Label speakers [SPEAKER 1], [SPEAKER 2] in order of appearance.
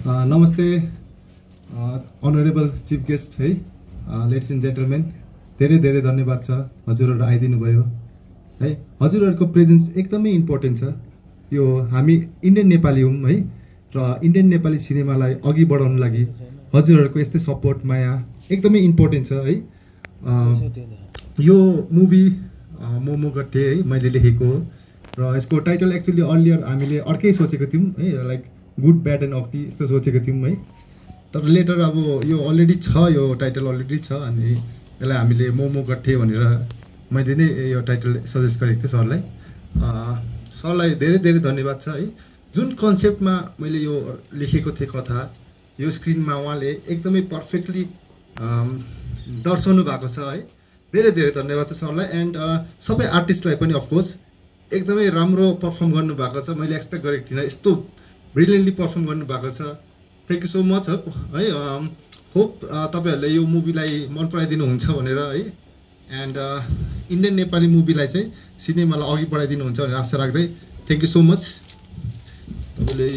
[SPEAKER 1] नमस्ते honourable chief guest है ladies and gentlemen, धेरै धेरै धन्यवाद छ हजुरहरू आइदिनु भयो है। हजुरहरूको प्रेजेन्स एकदमै इम्पोर्टेन्ट छ। यो हामी इन्डियन नेपाली हौँ है, र इन्डियन नेपाली सिनेमालाई अघि बढाउनु लागि हजुरहरूको यस्तै सपोर्ट माया एकदमै इम्पोर्टेन्ट छ है। यो मुभी मोमो गट्टे है मैले लेखेको हो, र यसको टाइटल एक्चुअली अर्लियर हामीले अर्कै सोचेको थियौँ है, like good bad and ugly यस्तो सोचेको थियौँ है। तर लेटर अब यो अलरेडी छ, यो टाइटल अलरेडी छ, अनि यसलाई हामीले मोमो गट्टे भनेर मैले नै यो टाइटल सजेस्ट गरेको थिएँ सरलाई। सरलाई धेरै धेरै धन्यवाद छ है। जुन कन्सेप्टमा मैले यो लेखेको थिएँ कथा, यो स्क्रिनमा उहाँले एकदमै पर्फेक्टली दर्शाउनु भएको छ है। धेरै धेरै धन्यवाद छ सरलाई। एन्ड सबै आर्टिस्टलाई पनि अफकोर्स एकदमै राम्रो पर्फर्म गर्नुभएको छ। मैले एक्सपेक्ट गरेको थिइनँ यस्तो ब्रिलियन्टली पर्फर्म गर्नुभएको छ। थ्याङ्क यू सो मच है। होप तपाईँहरूले यो मुभीलाई मन पराइदिनु हुन्छ भनेर है। एन्ड इन्डियन नेपाली मुभीलाई चाहिँ सिनेमालाई अघि बढाइदिनु हुन्छ भनेर आशा राख्दै थ्याङ्क यू सो मच। तपाईँले